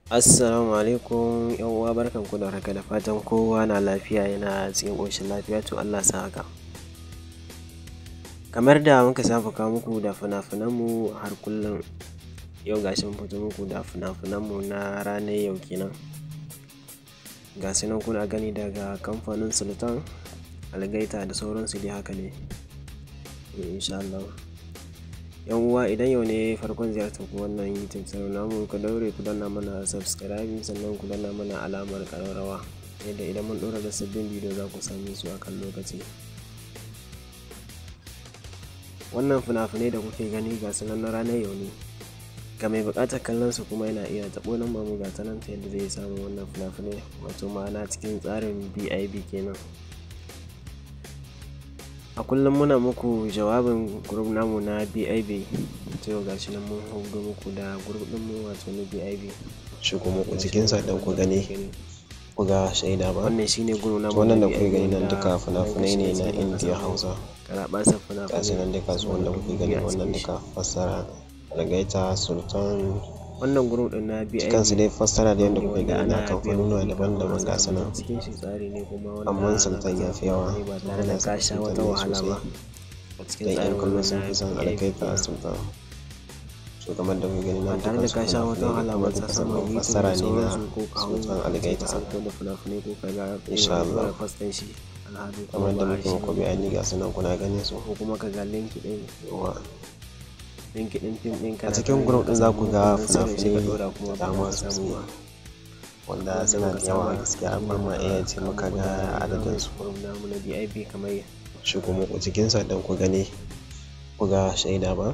Assalamu alaikum ƴan uwa, barkanku da warhaka, da fatan kowa na lafiya, yana cikin ƙoshin lafiya. To Allah sa haka. Kamar da muka saba kawo muku da fina-finanmu har kullum, yau gashi mun fito muku da fina-finanmu na ranar yau kenan. Ga su nan kuna gani daga kamfanin Sultan, Algaita da sauransu dai haka ne. Insha Allah. Yan uwa, idan yau ne farkon ziyartar ku wannan YouTube channel namu, ku daure ku danna mana subscribe, sannan ku danna mana alamar ƙararrawa, yadda idan mun ɗora da sabbin bidiyo za ku same su a kan lokaci. Wannan fina-finai da kuke gani ga su nan na ranar yau ne. Ga mai buƙatar kallon su kuma yana iya taɓo lambar mu ga ta nan, ta yadda zai samu wannan fina-finai, wato ma'ana cikin tsarin BIB kenan. A kullum muna muku jawabin group namu na BIB, to yau gashi nan mun hudo muku da group ɗinmu, wato na BIB. Shigo muku cikinsa don ku gani, ku ga shaida ba. Wannan shine group namu. Wannan da kuke gani nan duka fina-finai ne na Indiya Hausa. Garaɓasar Ga su fina-finai nan duka su wanda kuke gani, wannan duka fassara Algaita, Sultan. Wannan group ɗin na BIB Cikansu dai fassara da yadda kuke wanda gani na ana biyan kamfanonuwa kuɗi kafin a daban-daban, ga saka su mutum nan. cikin shi. Tsari ne kuma wanda Amma za ka Sultan ya samu fi yawa. fina-finai ba tare da Muna ka saka sha Sultan wata ne wahala sosai. ba a cikin Dan 'yan tsarin kallo wannan sun na fi son BIB Algaita, kenan. Sultan. To kamar da kuke gani Ba nan tare da dukansu ka sha wata fina-finai ne, wahala kuma ba ta duka saman sabbin YouTube da fassara ne na sauransu, ko ka hau Sultan ka ce ka Algaita. sauko da fina-finai ko ka ga Insha irin Allah. fastan shi, alhali kuma Kamar ba da muke shi muku bane. bayani, ga su nan kuna ganin su. Ko kuma ka ga link ɗin Yawwa. link ɗin fim ɗin A kana cikin kallo group ka ɗin za samu ku ga makullin sirrin shi ka fina-finai ɗora kuma da ba za dama ka samu sosai. ba. Wanda Wanda suna muka da yawa saba gaskiya, shine ba ma muka iya ce kawo maka muku ga da adadin su. group namu na BIB kamar Shigo muku cikinsa don ku gani, ku ga shaida ba.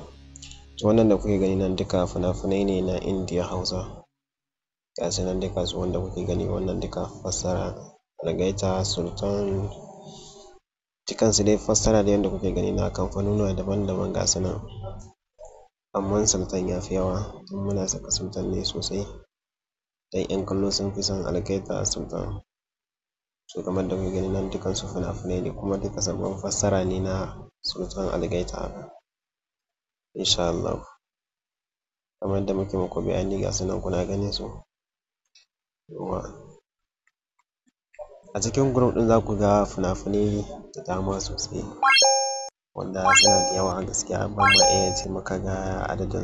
To wannan da kuke gani nan duka fina-finai ne na Indiya Hausa. Ga su nan duka su wanda kuke gani, wannan duka fassara Algaita, Sultan. Cikansu dai fassara da yadda kuke gani na kamfanonuwa daban-daban, ga su nan. Amma Sultan ya fi yawa. Tun muna saka Sultan ne sosai. Dan 'yan kallo sun fi son Algaita, Sultan. To kamar da kuke gani nan dukansu fina-finai ne, kuma duka sabbin fassara ne na Sultan Algaita. Insha Allah. Kamar da muke muku bayani, ga su nan kuna ganin su. Yawwa. A cikin group ɗin za ku ga fina-finai da dama sosai. Wanda suna da yawa gaskiya, ba ma iya ce maka ga adadin.